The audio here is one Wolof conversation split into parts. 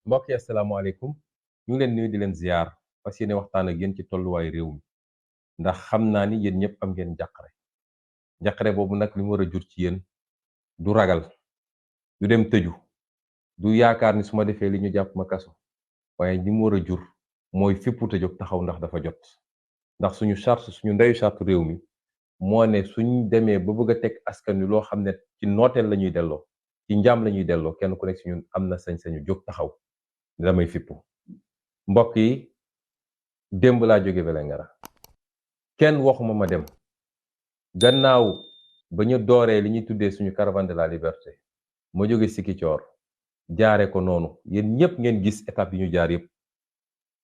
mbokk yi asalaamaaleykum ñu ngi leen nuyu di leen ziar fas yéene waxtaan ak yéen ci tolluwaay réew mi ndax xam naa ni yéen ñëpp am ngeen njàqare boobu nag li mu war a jur ci yéen du ragal du dem tëju du yaakaar ni su ma defee li ñu jàpp ma kaso waaye li mu war a jur mooy fippu te jóg taxaw ndax dafa jot ndax suñu charte suñu ndeyu charte réew mi moo ne suñ demee ba bëgg a teg askan wi loo xam ne ci nooteel la ñuy delloo ci njaam la ñuy delloo kenn ku nekk si ñun am na sañ-sañu jóg taxaw damay fippu mbokk yi démb laa jóge Vélingara kenn waxuma ma dem gannaaw ba ñu dooree li ñuy tuddee suñu caravane de la liberté ma jóge Sikicoor jaare ko noonu yéen ñëpp ngeen gis étape yi ñu jaar yëpp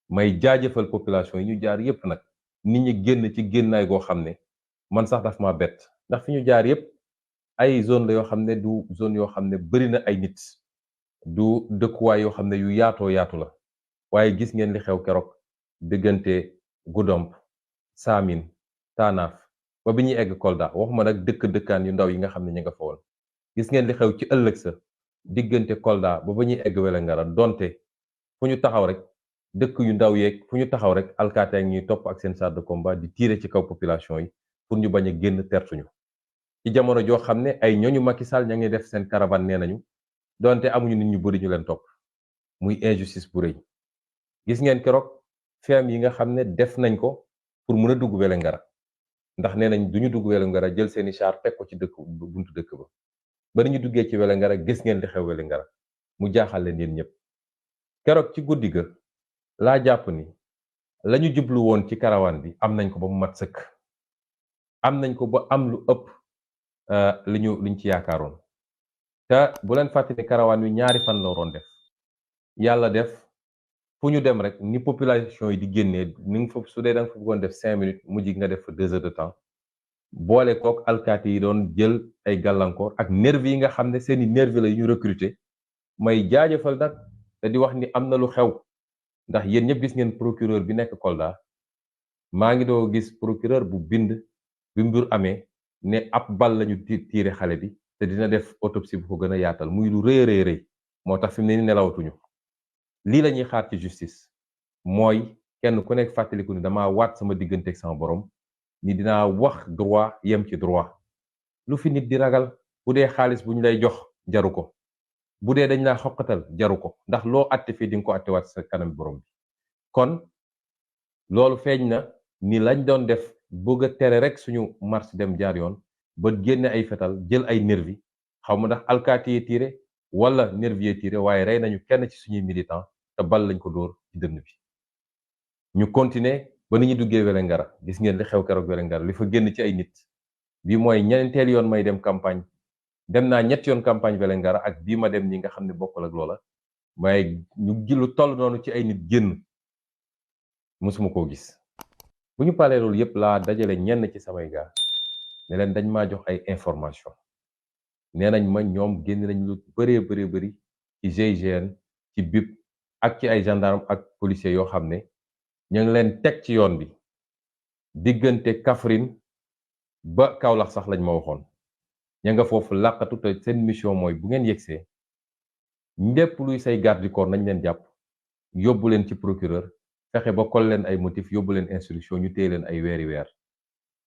may jaajëfal population yi ñu jaar yëpp nag nit ñi génn ci génnaay goo xam ne man sax daf ma bett ndax fi ñu jaar yëpp ay zone la yoo xam ne du zone yoo xam ne bari na ay nit du dëkkuwaay yoo xam ne yu yaatoo yaatu la waaye gis ngeen li xew keroog diggante Goudomp Samin Taanaaf ba bi ñuy egg Kolda waxuma nag dëkkaan yu ndaw yi nga xam ne ñu nga fa woon gis ngeen li xew ci ëllëg sa diggante Kolda ba ñuy egg Wélingara donte fu ñu taxaw rek dëkk yu ndaw yeeg fu ñu taxaw rek alkaate ak ñuy topp ak seen char de combat di tirer ci kaw population yi pour ñu bañ a génn tertuñu ci jamono joo xam ne ay ñooñu Macky Sall ña ngi def seen caravane nee nañu donte amuñu nit ñu bëri ñu leen topp muy injustice bu rëy gis ngeen keroog feem yi nga xam ne def nañ ko pour mën a dugg Wélingara ndax nee nañ duñu dugg Wélingara jël seeni char teg ko ci dëkk buntu dëkk ba ba ñu duggee ci Wélingara gis ngeen li xew Wélingara mu jaaxal leen yéen ñëpp keroog ci guddi ga laa jàpp ni lañu jublu woon ci karawaan bi am nañ ko ba mu mat sëkk am nañ ko ba am lu ëpp liñ ci yaakaaroon te bu leen fàtte ni karawaan wi ñaari fan la waroon def yàlla def fu ñu dem rek ni population yi di génnee ni nga fa su dee da nga fa bëggoon def 5 minutes mujj nga def fa 2 heures de temps boole kook alkaati yi doon jël ay gàllankoor ak nervi yi nga xam ne seeni nervi la yu ñu recruter may jaajëfal nag te di wax ni am na lu xew ndax yéen ñëpp gis ngeen procureur bi nekk Kolda maa ngi doo gis procureur bu bind bi mbir amee ne ab bal lañu tiire xale bi te dina def autopsie bu ko gën a yaatal muy lu rëy rëy rëy moo tax fi mu ne ni nelawatuñu lii la ñuy xaar ci justice mooy kenn ku nekk fàttaliku ni dama waat sama diggante ak sama borom ni dinaa wax droit yem ci droit lu fi nit di ragal bu dee xaalis bu ñu lay jox jaru ko bu dee dañ laa xoqatal jaru ko ndax loo àtte fii di nga ko àttewaat sa kanam borom bi kon loolu feeñ na ni lañ doon def bëgg a tere rek suñu marche dem jaar yoon ba génne ay fetal jël ay nervi xaw ma ndax alkaati yi tiire wala nervi yi tiire waaye rey nañu kenn ci suñuy militant te bal lañ ko dóor ci dënn bi ñu continuer ba ni ñu duggee Wélingara gis ngeen li xew keroog Wélingara li fa génn ci ay nit bi mooy ñeenteel yoon may dem campagne dem naa ñetti yoon campagne Wélingara ak bii ma dem ñi nga xam ne bokkul ak loola waaye ñu lu toll noonu ci ay nit génn mësuma koo gis bu ñu paree loolu yëpp laa dajale ñenn ci samay gaa ne leen dañ maa jox ay information nee nañ ma ñoom génn nañ lu bëree bëri ci GIGN ci BIP ak ci ay gendarme ak policiers yoo xam ne ñu ngi leen teg ci yoon bi diggante Kaffrine ba Kaolack sax lañ ma waxoon ña nga foofu làqatu te seen mission mooy bu ngeen yegsee lépp luy say garde du corps nañ leen jàpp yóbbu leen ci procureur fexe ba kol leen ay motif yóbbu leen instruction ñu téye leen ay weeri weer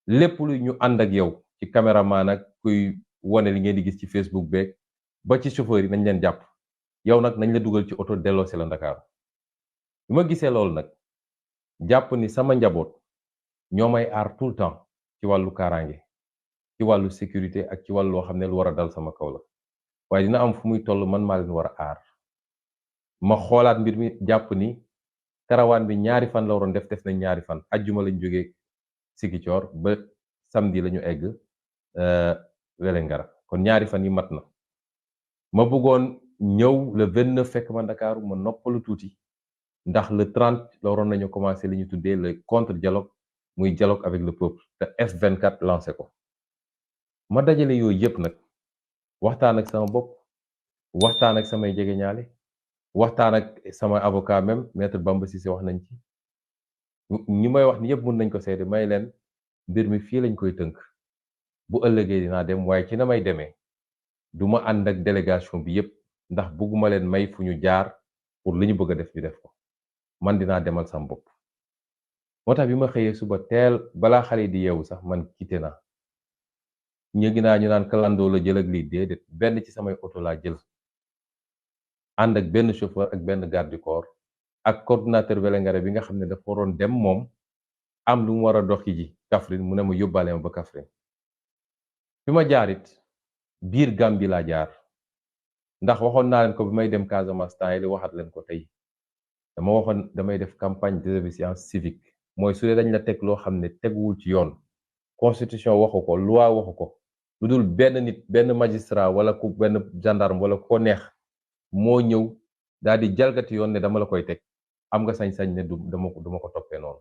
lépp luy ñu ànd ak yow ci caméraman ak kuy wone li ngeen di gis ci Facebook beeg ba ci chauffeur yi nañ leen jàpp yow nag nañ la dugal ci oto delloosi la Ndakaaru bi ma gisee loolu nag jàpp ni sama njaboot ñoo may aar tout le temps ci wàllu kaaraange ci wàllu sécurité ak ci wàllu loo xam ne lu war a dal sama kaw la waaye dina am fu muy toll man maa leen war a aar ma xoolaat mbir mi jàpp ni karawaan bi ñaari fan la waroon def nañ ñaari fan ajjuma lañ jógee Sigicoor ba samedi lañu egg Wélingara kon ñaari fan yi mat na ma bëggoon ñëw le 29 fekk ma Ndakaaru ma noppalu tuuti ndax le 30 la waroon nañu commencé li ñu tuddee le contre dialogue muy dialogue avec le peuple te F24 lancé ko ma dajale yooyu yëpp nag waxtaan ak sama bopp waxtaan ak samay jegeñaale waxtaan ak sama avocat même maître Bamba Cissé wax nañ ci ñi may wax ni yëpp mën nañ ko seede may leen mbir mi fii lañ koy tënk bu ëllëgee dinaa dem waaye ci na may demee du ma ànd ak délégation bi yëpp ndax bëgguma leen may fu ñu jaar pour li ñu bëgg a def ñu def ko man dinaa demal sam bopp. moo tax bi ma xëyee suba teel balaa xale yi di yeewu sax man quitté naa ñëgi naa ñu naan kalandoo la jël ak lii déedéet benn ci samay oto laa jël ànd ak benn chauffeur ak benn garde du corps ak coordinateur Vélingara bi nga xam ne dafa waroon dem moom am lu mu war a doxi ji Kaffrine mu ne ma yóbbaale ma ba Kaffrine fi ma jaarit biir Gàmbi laa jaar ndax waxoon naa leen ko bi may dem Casamance temps yi li waxaat leen ko tey dama waxoon damay def campagne de désobéissance civique mooy su dee dañ la teg loo xam ne teguwul ci yoon constitution waxu ko loi waxu ko lu dul benn nit benn magistrat wala ku benn gendarme wala ko neex moo ñëw daal di jalgati yoon ne dama la koy teg am nga sañ-sañ ne duma ko toppee noonu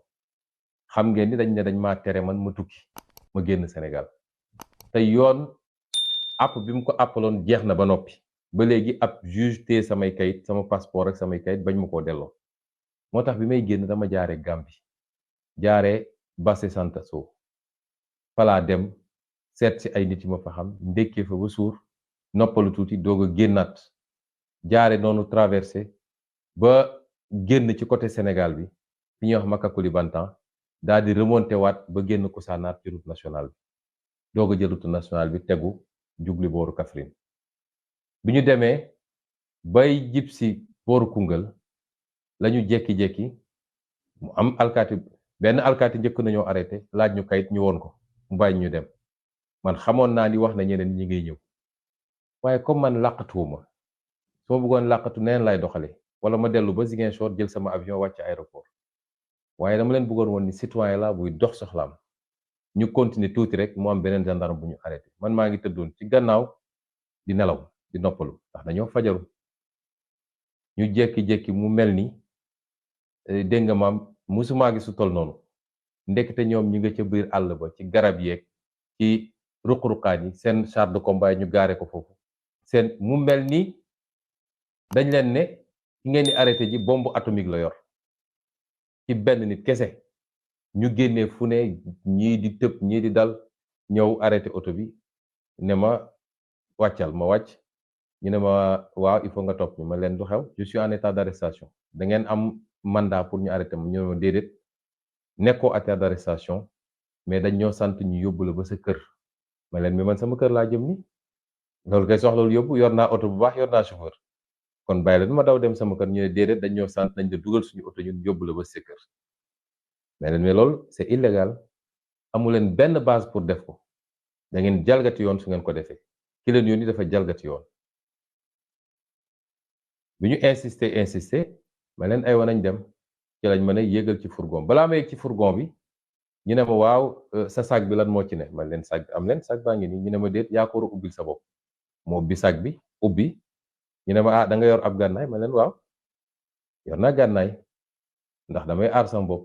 xam ngeen ni dañ ne dañ maa tere man ma tukki ma génn Sénégal te yoon àpp bi mu ko àppaloon jeex na ba noppi ba léegi ab juge te samay kayit sama passeport ak samay kayit bañ ma koo delloo moo tax bi may génn dama jaare Gambie jaare Basse Santaso falaa dem seet si ay nit yi ma fa xam ndékkee fa ba suur noppalu tuuti doog a génnaat jaare noonu traversé ba génn ci côté Sénégal bi fi ñuy wax Makakuli-Bantan daal di remonté waat ba génn Kousanaar ci route nationale bi doog a jël route nationale bi tegu jubli booru Kaffrine bi ñu demee bay jib si booru Koungheul lañu jekki-jekki mu am alkaati benn alkaati njëkk nañoo arrêté laaj ñu kayit ñu woon ko mu bàyyi ñu dem man xamoon naa ni wax na ñeneen ñi ngay ñëw waaye comme man làqatuwuma su ma bëggoon làqatu neen lay doxale wala ma dellu ba Ziguinchor jël sama avion wàcc aéroport waaye dama leen bëggoon woon ni citoyen la buy dox soxlaam ñu continuer tuuti rek mu am beneen gendarme bu ñu arrêté man maa ngi tëddoon ci gannaaw di nelaw di noppalu ndax dañoo fajaru ñu jékki-jékki mu mel ni dégg nga maam musumaa gi su tol noonu ndekete ñoom ñu nga ca biir àll ba ci garab yeeg ci ruq-ruqaan yi seen char de combat yi ñu gaare ko foofu seen mu mel ni dañ leen ne ki ngeen di arrêté ji bombe atomique la yor ci benn nit kese ñu génnee fu ne ñii di tëb ñii di dal ñëw arrêté oto bi ne ma wàccal ma wàcc ñu ne ma waaw il faut nga topp ñu ma leen du xew je suis en état d'arrestation da ngeen am mandat pour ñu arrêté ma ñu ne ma déedéet nekkoo état d'arrestation mais dañ ñoo sant ñu yóbbu la ba sa kër ma leen mais man sama kër laa jëm ni loolu kay soxlawul yóbbu yor naa oto bu baax yor naa chauffeur kon bàyyi leen ma daw dem sama kër ñu ne déedéet dañ ñoo sant nañ la dugal suñu oto ñun yóbbu la ba sa kër mais leen mais loolu c'est illégal amu leen benn base pour def ko da ngeen jalgati yoon su ngeen ko defee ki leen yónni dafa jalgati yoon bi ñu insister ma leen ay wa nañ dem ci lañ mën a yéegal ci fourgon balaa ma yéeg ci fourgon bi ñu ne ma waaw sa sac bi lan moo ci ne ma leen sac bi am leen sac baa ngi nii ñu ne ma déet yaa ko war a ubbil sa bopp moo ubbi sac bi ubbi ñu ne ma ah da nga yor ab gànnaay ma leen waaw yor naa gànnaay ndax damay aar sama bopp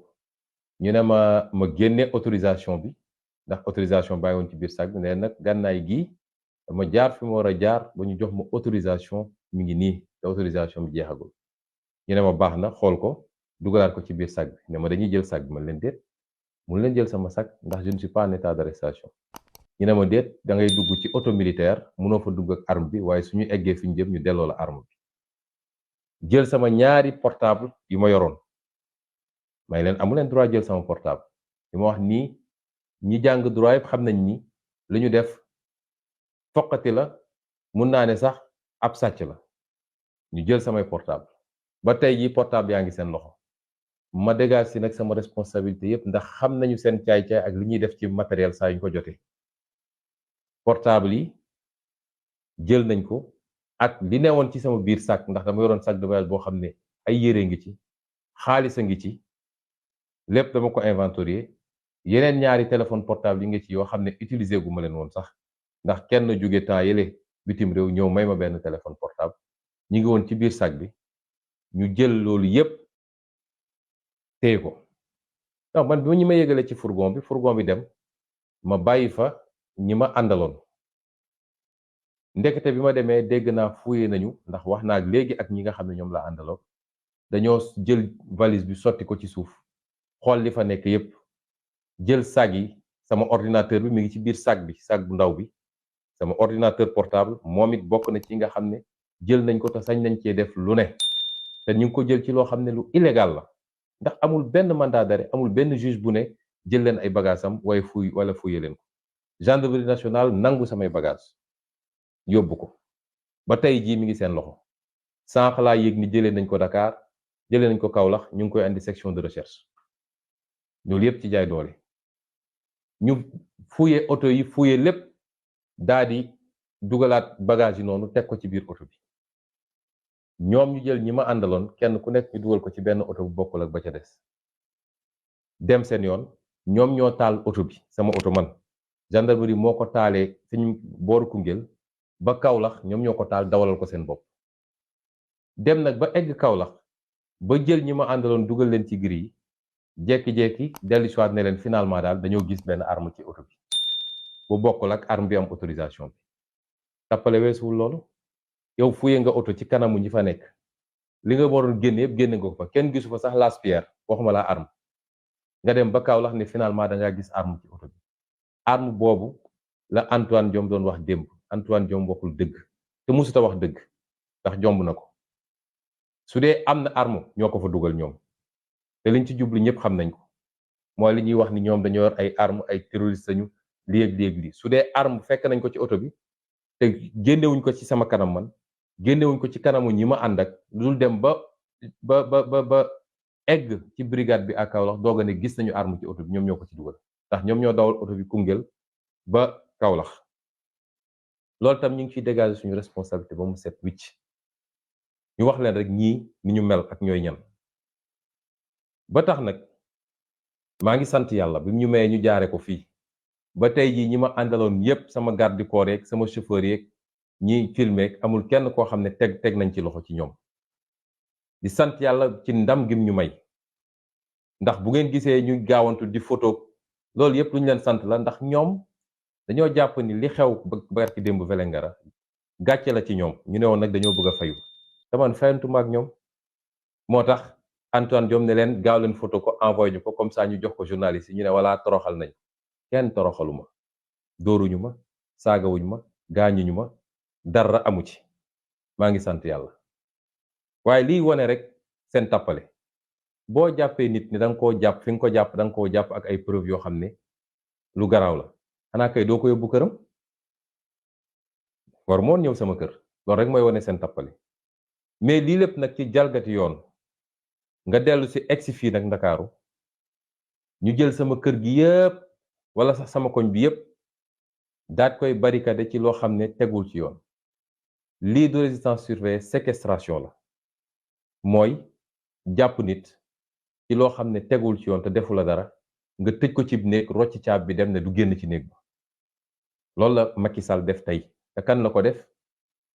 ñu ne ma génne autorisation bi ndax autorisation bàyyi woon ci biir sac bi ne nag gànnaay gii dama jaar fi ma war a jaar ba ñu jox ma autorisation mi ngi nii te autorisation bi jeexagul ñu ne ma baax na xool ko dugalaat ko ci biir sac bi ne ma dañuy jël sac bi ma leen déet mun leen jël sama sac ndax je ne suis pas en état d'arrestation ñu ne ma déet da ngay dugg ci auto militaire munoo fa dugg ak arme bi waaye suñu eggee fi ñu jëm ñu delloo la arme bi jël sama ñaari portable yu ma yoroon may leen amu leen droit jël sama portable li ma wax nii ñi jàng droit yëpp xam nañ ni li ñu def foqati la mun naa ne sax ab sàcc la ñu jël samay portable ba tey jii portable yaa ngi seen loxo ma dégage si nag sama responsabilité yëpp ndax xam nañu seen caay-caay ak li ñuy def ci matériel saa yu ñu ko jotee portable yi jël nañ ko ak li newoon ci sama biir sac ndax dama yoroon sac de voyage boo xam ne ay yére ngi ci xaalis a ngi ci lépp dama ko inventorier yeneen ñaari téléphone portable yi nga ci yoo xam ne utiliser gu ma leen woon sax ndax kenn jóge temps yële bitim réew ñëw may ma benn téléphone portable ñi ngi woon ci biir sac bi ñu jël loolu yépp téye ko donc man bi ñu ma yëgalee ci fourgon bi dem ma bàyyi fa ñi ma àndaloon ndekete bi ma demee dégg naa fouillé nañu ndax wax naa léegi ak ñi nga xam ne ñoom laa àndaloon dañoo jël valise bi sotti ko ci suuf xool li fa nekk yépp jël sac yi sama ordinateur bi mi ngi ci biir sac bi sac bu ndaw bi sama ordinateur portable moom it bokk na ci nga xam ne jël nañ ko te sañ nañ cee def lu ne te ñu ngi ko jël ci loo xam ne lu illégal la ndax amul benn mandat d'arrêt amul benn juge bu ne jël leen ay bagages am waaye wala fuye leen ko gendarmerie nationale nangu samay bagages yóbbu ko ba tey jii mi ngi seen loxo sànq laa yëg ni jëlee nañ ko Dakar jëlee nañ ko Kaolack ñu ngi koy andi section de recherche loolu yëpp ci jaay doole ñu fuye oto yi fuye lépp daa di dugalaat bagage yi noonu teg ko ci biir oto bi ñoom ñu jël ñi ma àndaloon kenn ku nekk ñu dugal ko ci benn oto bu bokkul ak ba ca des dem seen yoon ñoom ñoo taal oto bi sama oto man gendarmerie moo ko taalee fi ñu booru Koungheul ba Kaolack ñoom ñoo ko taal dawalal ko seen bopp dem nag ba egg Kaolack ba jël ñi ma àndaloon dugal leen ci gri yi jekki-jekki dellu si waat ne leen finalement daal dañoo gis benn arme ci oto bi bu bokkul ak arme bi am autorisation bi tappale weesuwul loolu yow fuye nga oto ci kanamu ñi fa nekk li nga waroon génne yëpp génne nga ko fa kenn gisu fa sax lance-pierre waxuma laa arme nga dem ba Kaolack ne finalement da ngaa gis arme ci oto bi arme boobu la Antoine Diome doon wax démb Antoine Diome waxul dëgg te musuta wax dëgg ndax jomb na ko su dee am na arme ñoo ko fa dugal ñoom te liñ ci jublu ñëpp xam nañ ko mooy li ñuy wax ni ñoom dañoo yor ay arme ay terroriste lañu léeg-léeg su dee arme fekk nañ ko ci oto bi te génnewuñ ko ci sama kanam man génnewuñ ko ci kanamu ñi ma ànd ak dul dem ba egg ci brigade bi ak Kaolack doog a ne gis nañu arme ci oto bi ñoom ñoo ko ci dugal ndax ñoom ñoo dawal oto bi Koungheul ba Kaolack loolu tam ñu ngi ciy dégager suñu responsabilité ba mu set wicc ñu wax leen rek ñii ni ñu mel ak ñooy ñan ba tax nag maa ngi sant yàlla bi ñu mayee ñu jaare ko fii ba tey jii ñi ma àndaloon yépp sama garde du corps yeeg sama chauffeur yeeg ñi filmer amul kenn koo xam ne teg nañ ci loxo ci ñoom di sant yàlla ci ndam gim ñu may ndax bu ngeen gisee ñu gaawantu di photo loolu yépp lu ñu leen sant la ndax ñoom dañoo jàpp ni li xew barki démb Vélingara gàcce la ci ñoom ñu ne woon nag dañoo bëgg a fayu te man fayantuma ak ñoom moo tax Antoine Diome ne leen gaaw leen photo ko envoyé ñu ko comme ça ñu jox ko journaliste yi ñu ne walla toroxal nañ kenn toroxaluma dóoruñu ma saagawuñ ma gaañuñu ma dara amu ci maa ngi sant yàlla waaye liy wone rek seen tappale boo jàppee nit ni danga koo jàpp fi nga ko jàpp danga koo jàpp ak ay preuve yoo xam ne lu garaaw la xanaa kay doo ko yóbbu këram war moon ñëw sama kër loolu rek mooy wone seen tappale mais lii lépp nag ci jalgati yoon nga dellu si egsi fii nag Ndakaaru ñu jël sama kër gi yépp wala sax sama koñ bi yépp daat koy barricade ci loo xam ne tegul ci yoon lii du résistance surveillée séquestration la mooy jàpp nit ci loo xam ne tegul ci yoon te defu la dara nga tëj ko ci néeg rocc caab bi dem ne du génn ci néeg ba loolu la Macky Sall def tey te kan la ko def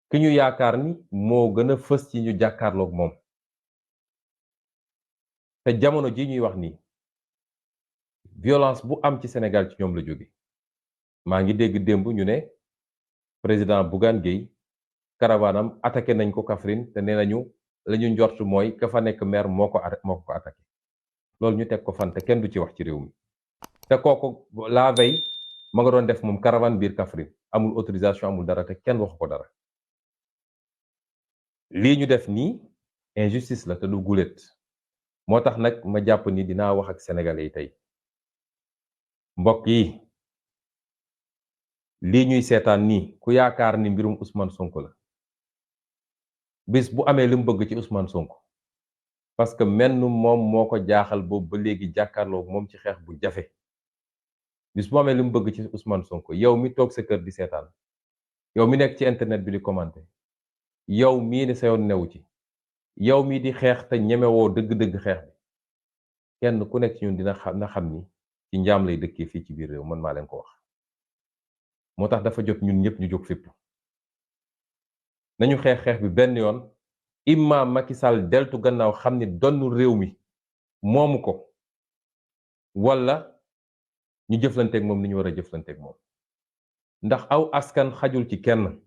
ki ñu yaakaar ni moo gën a fës ci ñu jàkkaarloog moom te jamono ji ñuy wax nii violence bu am ci Sénégal ci ñoom la jóge maa ngi dégg démb ñu ne président Bougane Gueye caravanam attaqué nañ ko Kaffrine te nee nañu la ñu njort mooy ka fa nekk maire moo ko attaqué loolu ñu teg ko fan te kenn du ci wax ci réew mi te kooku la veille ma nga doon def moom caravane biir Kaffrine amul autorisation amul dara te kenn waxu ko dara lii ñu def nii injustice la te du guléet moo tax nag ma jàpp ni dinaa wax ak sénégalais yi tey mbokk yi lii ñuy seetaan nii ku yaakaar ni mbirum Ousmane Sonko la bis bu amee li mu bëgg ci Ousmane Sonko parce que menn moom moo ko jaaxal boobu ba léegi jàkkaarloo moom ci xeex bu jafe bis bu amee li mu bëgg ci Ousmane Sonko yow mi toog sa kër di seetaan yow mi nekk ci internet bi di commenter yow mii ne sa yoon newu ci yow mii di xeex te ñemewoo dëgg-dëgg xeex bi kenn ku nekk ci ñun dina xam ni ci njaam lay dëkkee fii ci biir réew man maa leen ko wax moo tax dafa jot ñun ñëpp ñu jóg fépp nañu xeex bi benn yoon imma Macky Sall deltu gannaaw xam ni donnu réew mi moomu ko walla ñu jëflanteeg moom ni ñu war a jëflanteeg moom ndax aw askan xajul ci kenn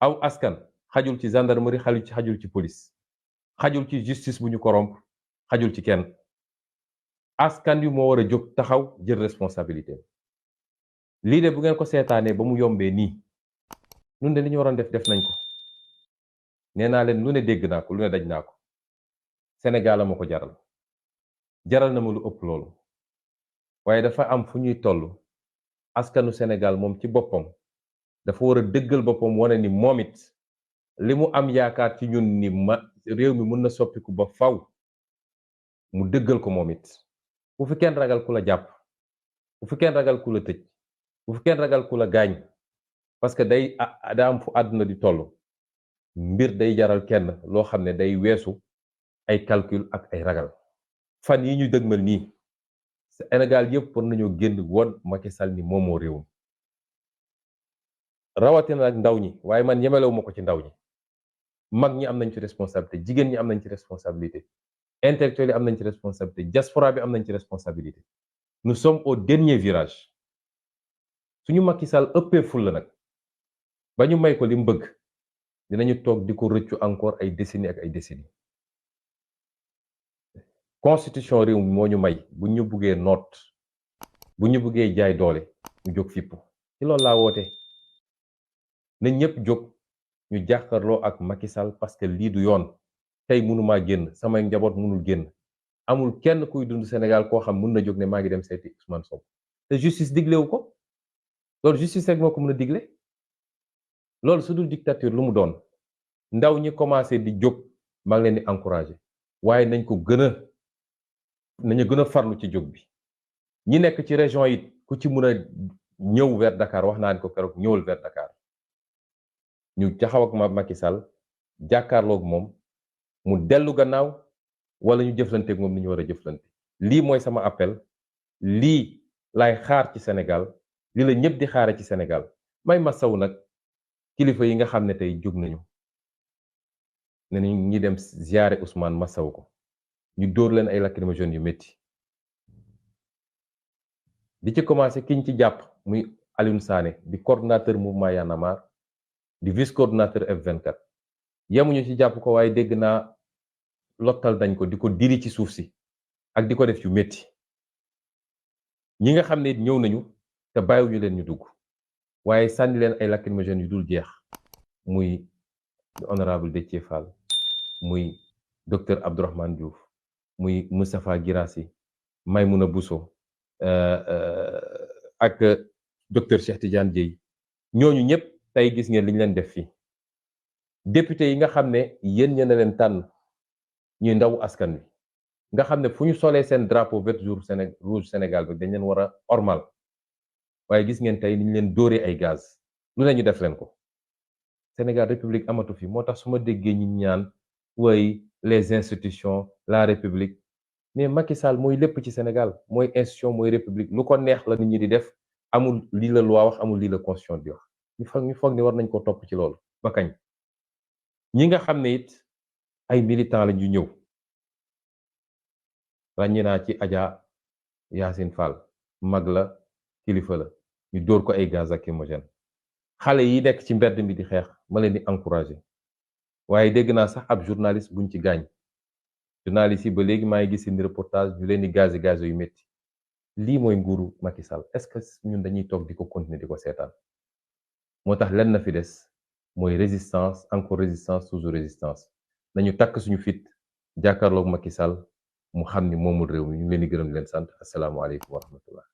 aw askan xajul ci gendarmerie xajul ci police xajul ci justice bu ñu corrompre xajul ci kenn askan wi moo war a jóg taxaw jël responsabilité lii de bu ngeen ko seetaanee ba mu yombee nii ñun de li ñu waroon def nañ ko nee naa leen lu ne dégg naa ko lu ne daj naa ko Sénégal a ma ko jaral jaral na ma lu ëpp loolu waaye dafa am fu ñuy toll askanu Sénégal moom ci boppam dafa war a dëggal boppam wane ni moom it li mu am yaakaar ci ñun ni réew mi mën na soppiku ba faw mu dëggal ko moom it bu fi kenn ragal ku la jàpp bu fi kenn ragal ku la tëj bu fi kenn ragal ku la gaañ parce que daa am fu àdduna di toll mbir day jaral kenn loo xam ne day weesu ay calcul ak ay ragal fan yi ñu dëgmal nii Sénégal yëpp war nañoo génn woon Macky Sall ni moom moo réew mi rawatina nag ndaw ñi waaye man yemelewu ma ko ci ndaw ñi mag ñi am nañ ci responsabilité jigéen ñi am nañ ci responsabilité intellectuels yi am nañ ci responsabilité diaspora bi am nañ ci responsabilité nous sommes au dernier virage suñu Macky Sall ëppee fulla nag ba ñu may ko li mu bëgg dinañu toog di ko rëccu encore ay décennies ak ay décennies constitution réew mi moo ñu may bu ñu buggee noot bu ñu buggee jaay doole ñu jóg fippu ci loolu laa woote na ñëpp jóg ñu jàkkaarloo ak Macky Sall parce que lii du yoon tey mënumaa génn samay njaboot mënul génn amul kenn kuy dund Sénégal koo xam mën na jóg ne maa ngi dem seeti Ousmane Sonko te justice diglewu ko loolu justice rek moo ko mën a digle loolu su dul dictature lu mu doon ndaw ñi commencé di jóg maa ngi leen di encourager waaye nañu gën a farlu ci jóg bi ñi nekk ci région yi ku ci mën a ñëw vers Dakar wax naa ne ko keroog ñëwal vers Dakar ñu taxaw ak Macky Sall jàkkaarloog moom mu dellu gannaaw wala ñu jëflanteeg moom ni ñu war a jëflante lii mooy sama appel lii laay xaar ci Sénégal lii la ñëpp di xaare ci Sénégal may masawu nag kilifa yi nga xam ne tey jóg nañu ne ñu ñi dem ziyaare Ousmane masawu ko ñu dóor leen ay lacrymogènes yu métti di ci commencé kiñ ci jàpp muy Alioune Sané di coordonnateur mouvement Y'en a marre di vice coordonnateur F24 yemuñu ci jàpp ko waaye dégg naa lottal dañ ko di ko diri ci suuf si ak di ko def yu métti ñi nga xam ne ñëw nañu te bàyyiwuñu leen ñu dugg waaye sànni leen ay lacrymogènes yu dul jeex muy honorable Déthié Fall muy docteur Abdourahmane Diouf muy Moustapha Guirassy Maymouna Bousso ak docteur Cheikh Tidiane Dièye ñooñu ñëpp tey gis ngeen li ñu leen def fii député yi nga xam ne yéen ña leen tànn ñuy ndaw askan wi nga xam ne fu ñu solee seen drapeau vert rouge Sénégal bi dañ leen war a ormal waaye gis ngeen tey ni ñu leen dóoree ay gaz lu ne ñu def leen ko Sénégal république amatu fi moo tax su ma déggee ñi ñaan way les institutions la république mais Macky Sall mooy lépp ci Sénégal mooy institution mooy république lu ko neex la nit ñi di def amul lii la loi wax amul lii la constitution di wax ñu foog ni war nañ ko topp ci loolu ba kañ ñi nga xam ne it ay militants la ñu ñëw ràññee naa ci Adja Yacine Fall mag la kilifa la ñu dóor ko ay gaz lacrymogène xale yi nekk ci mbedd mi di xeex ma leen di encourager waaye dégg naa sax ab journaliste buñ ci gaañ journaliste yi ba léegi maa ngi gis seen reportage ñu leen di gaz yu métti lii mooy nguuru Macky Sall est-ce que ñun dañuy toog di ko continuer di ko seetaan moo tax lenn na fi des mooy résistance encore résistance toujours résistance nañu takk suñu fit jàkkaarloog Macky Sall mu xam ni moomul réew mi ñu leen di gërëm di leen sant asalaamaaleykum wa rahmatullah